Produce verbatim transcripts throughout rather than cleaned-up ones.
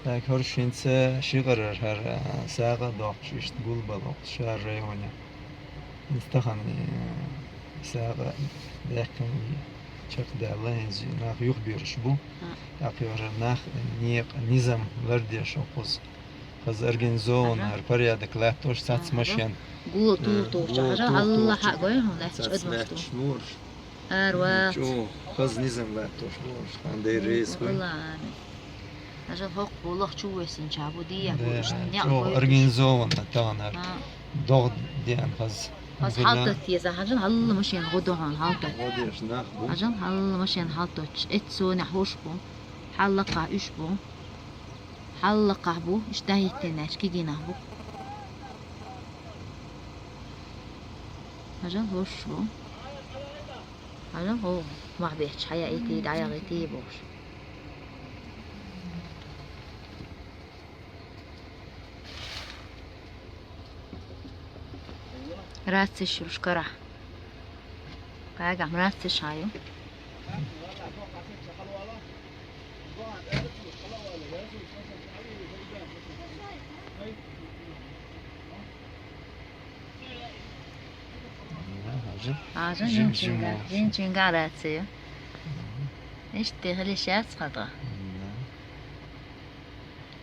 Так, хӀорш хӀинца ши гӀарар хӀара, а, сагӀа доккхуш иштта гулбала оцу шара районе. ХӀинца тахана, э, сагӀа даьккхина чекхдаьлла, хӀинца нах юхабераш бу. А. ТӀаккха хӀара нах некъан низам лардеш хӀокхуза. Хаза организованно, ага, хӀара порядок латтош, цаца, ага, машен. Гуо, э, тур, тур, гуо, чу, хьажал, тур, хьалла тур, хьа чу. Гой хьуна, лаьтташ адамаш тур. Лаьтташ лууш. Ара вац. Чу, хаза низам латтош лууш. Хан дай реза хуй. Алла, амин. Хьажал, хӀокху бу лаха чу весинча бу, дия бу, да, иштта некъ чу гой организованно тахана. А. ДогӀа деана хаза. Хаза хьалтат еза, хьажал, хьалла машен гӀо ду хьуна хьалтат. ГӀо деш нах бу. Хьажал, хьалла машен хьалточ. Эццо нехь хӀуш бу. Хьаллакхахь уьш бу. Хьаллакхахь бу, иштта дӀахӀиттина лаьтташ кегийнах бу. Хьажал хӀорш бу. Хьажал хӀо мах бетташ хьаяийтий, дӀаяхийтий бохуш. Рацеш йолуш карахь. Кхагахь рацеш хьан ю? Хьажа, жим-, жимчуьнга, жимчуьнга рацеш ю. Иштта хилиш яц хьан тӀаккха.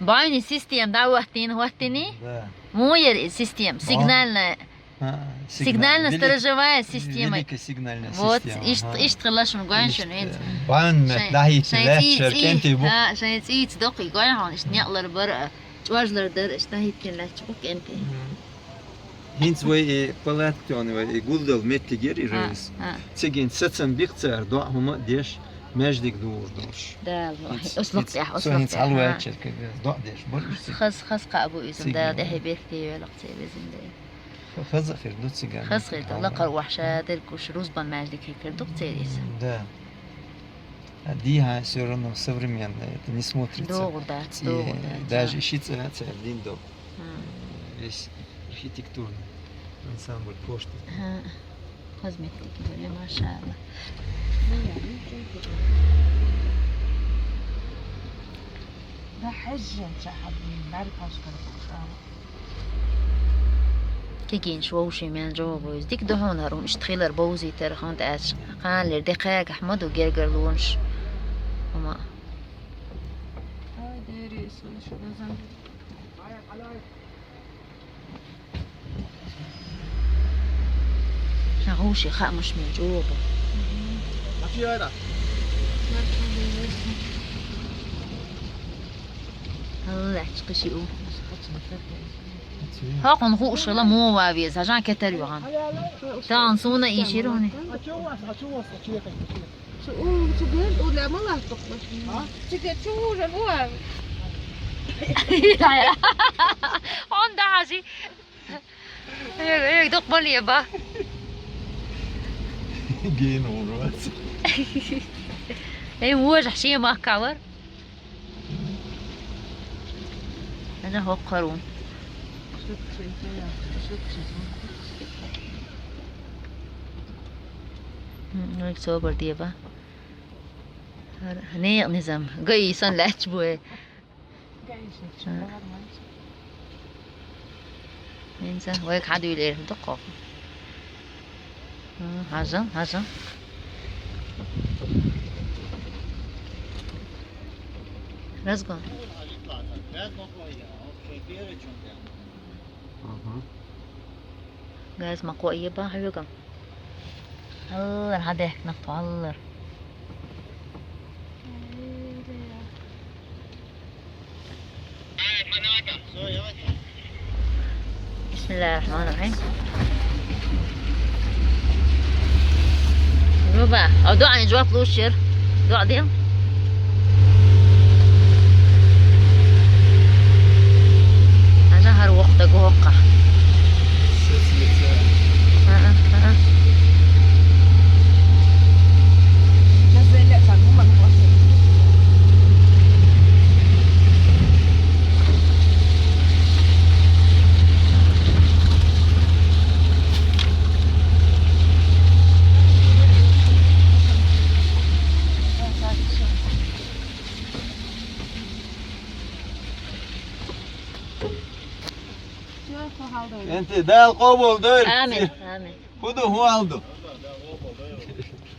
Бойни система дӀахӀоттийна, хӀоттийний? Да. Муха яра и система? Бо-, сигнальная. А, сигнал-, сигнально-сторожевая вели-, система. Великая сигнальная система. Вот, иштта, ага, иштта хилла шуна гой шуна хӀинца. Бан мет шайн, дӀахӀиттина шайн лаьтташ цӀий-, цӀий-, кӀентий бу. А, шайн цӀийца доккхий гой хьуна, иштта некъ ларбар, а, чӀож лардар, иштта дӀахӀиттина лаьтташ бу кӀентий. Мгм. ХӀинца вай и палатка тоьхна вай и гулдалла меттиг яра и, а, райс. А. Цига хӀинца сацам бикъ цара, доӀа хӀума а деш, маьждиг духур долуш. Дала, хӀинца, ас лакхтехь, ас лакхтехь, а. ХӀинца хьалаваьлча, доӀа деш бара уьш цига. Хаза, хаза кхаъ бу иза, цига. Дала тӀехь беркате йойла-кх церан, везан Дела. Х-, хаза хир ду цигахь. Хаза хир ду, хьалаваьлча. Лакхара охьа ша дерг гуш, рузбан маьждиг хир ду-кх церан иза. Да. А дехьа всё равно современное, это не смотрится. ДогӀур дац, цӀе, догӀур дац, даже, а, и ши цӀа а цара дина ду. М. Весь архитектурный ансамбль пошты. Ага. Хаза меттиг ю, машаАллахӀ. Да хьаьжжинча хьаб, маркашкара бу ша. Кегийнаш вовшийн мел жо бу иза. Дика ду хьуна хӀара хӀума иштта хилар, бовзийтар хӀунда аьлча, кханалера де кхагахь ма ду гергарлонаш. ХӀума. Ай, дери, ису, шу дазан. Ша вовшийн хаамаш мел чӀогӀа бу. Хьаллаьтташ кхин шиъ ву. ХӀокхунна хууш хила муха ван веза, хьажа кетар ю хьан. Тахана суна ийшира хьуна. Цу, у, цу герга у лаьма латтахъ. А? Цигара чу вужар ву ан. Онда хьажи. Эг, эг, дукха бале ба. Гена вужац. Эй, вожа шен махкавар. Ана хӀокхарун. М, ой, собар деба. Хар-, некъан низам. Гай сан лаьтташ бу, э. Гай сан. А. Инсан, вай хьадуьйлар дукха. М, хьажа, хьажа. Разгон. Мгм. Газ ма кхоъ е бан хьоьгу. Аллара хьан даьхкинах тхо, аллара. بسم الله الرحمن الرحيم. Руба, а дуӀан жоп луш яра? ДуӀа дел? Хьажа хӀара воккха даг воккха. А, а, а. Энтта Дала къобал дойла. Амин, амин. ХӀун ду, хӀун хьал ду?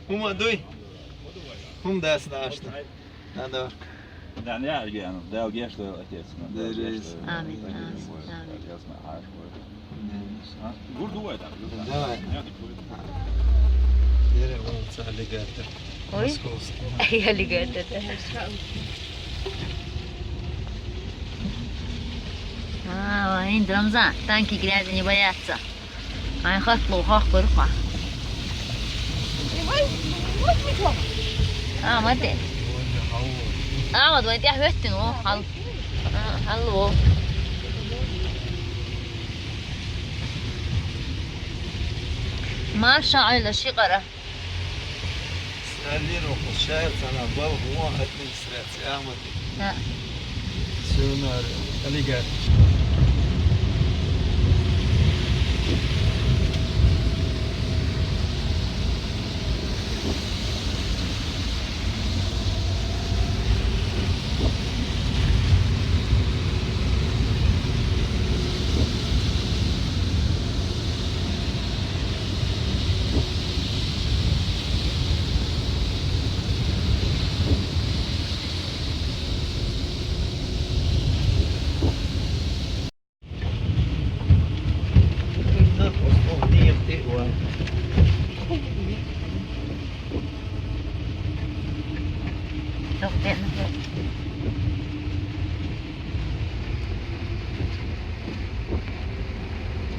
ХӀума дуй? ХӀума дац нахана. Надо. Да, не, Арген, Дала гешт дойла, отец. Деррис. Амин, амин, амин. Отец, ма хаш. А? Гур ду вай, да, гур ду. Давай. Я так говорю. Деррис, вон ца аллигатор. Ой. Московский. Аллигатор, да. А, ва, ин Рамзан, танки грязи не боятся. Ай, хаттлу хахкар хва. А, ма де. А, ма вай тӀехь хӀоьттина ву, хьал. А, хьал ву. Маша Алла шикъара. Саллин, укху шаьр цхьана балха вон администраци Ахмади. ХӀаъ. Сунар аллигатор.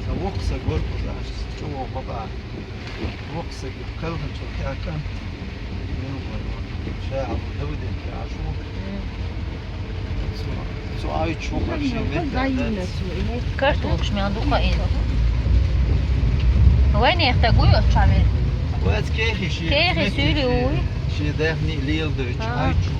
Ца воккха са гор кхузахь, чӀогӀа бакъахь. Воккха са гор кхелхинчул тӀаьхьа кӀант. Ша Ӏа Давиден тӀаьхьа шу. Цу, цу Ӏайчу воккхачу шен меттехь дац. Картошка мел ду кхаийна. Вайнех таг вуй оцу чамин? Вац кехи шен. Кехи суьйли вуй? Шен даьхни леладойтуш Ӏайчу.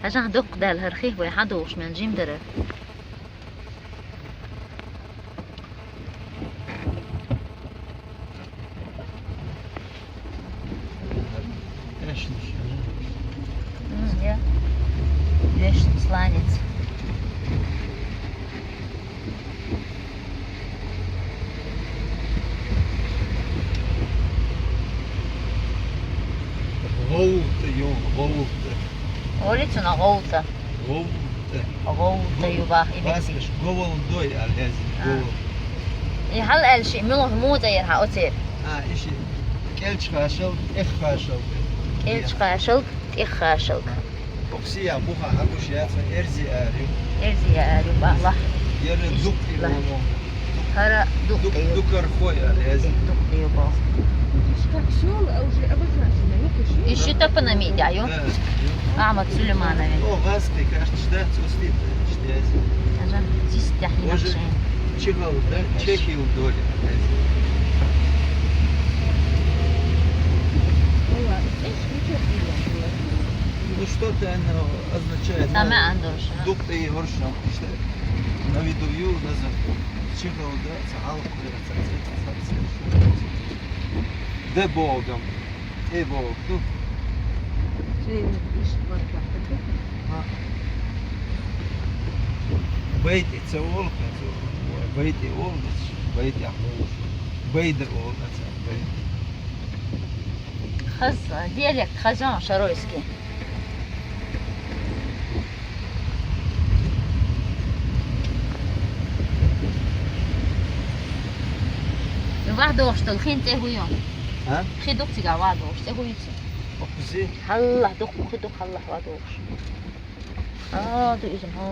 Хьажахь, дукха даьлла хӀара хи, вай хьан догӀуш мел жима дара. М, я. Вешний сланец. ГӀовта ю, гӀовта. Олицуна гӀовта. ГӀовта. ГӀовта ю бах, и меттиг. Васкаш говал дой, аьлла хӀеза, говал. И хьал аьлла шиъ, муьлха муза яр хьан оцер? А, и шиъ кӀелчхашал, тӀеххашал. КӀелчхашал, тӀеххашал. Оксия, буха хьагуш яц, эрзи ари. Эрзи ари, бахлах. Яра дукъи болу. ХӀара дукъ, дукъ ю. Дукархой аьлла хӀеза. Дукъ ю бо. Как сёл, а уже обозначено, ну, пиши. И ши тапана мидя ю. Да, ю. Ахмад Сулеймановин. О, васкай кашташ да, цо стит, что я. Ажа, здесь тяхни уже машин. Чехол, да? Чехил доля. Ну ладно, здесь ничего не было. Ну, что-то оно означает. Сама, ну, Андоша. Дукъи, хоршам, что на виду ю, назад. Чехол, да, цхьа хьалха кхуьра, цхьа, цхьа, цхьа, цхьа. Де богам, тӀе бог ду. Шен иштта баркалла. ХӀа. БайтӀи ца волу хаза. БайтӀи волу, байтӀи хьуш. Байда волу хаза, байда. Хаза, диалект хаза, шаройский. Вахдохуш долу хин тӀе хӀу ю? А? Хи дукха цигахь вахдохуш, тӀе хӀу ю цу? Оккхузи? Хьаллах дукха, хи дукха хьаллах вахдохуш. А, ду иза, хьо.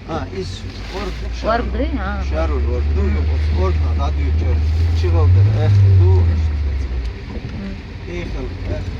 А, иза орг ду, орг дуй, а? Шаруй орг ду, ю, оцу орг хьан дӀадуьйчура, чигӀалдара аьхна ду, м, эхал, аьхна.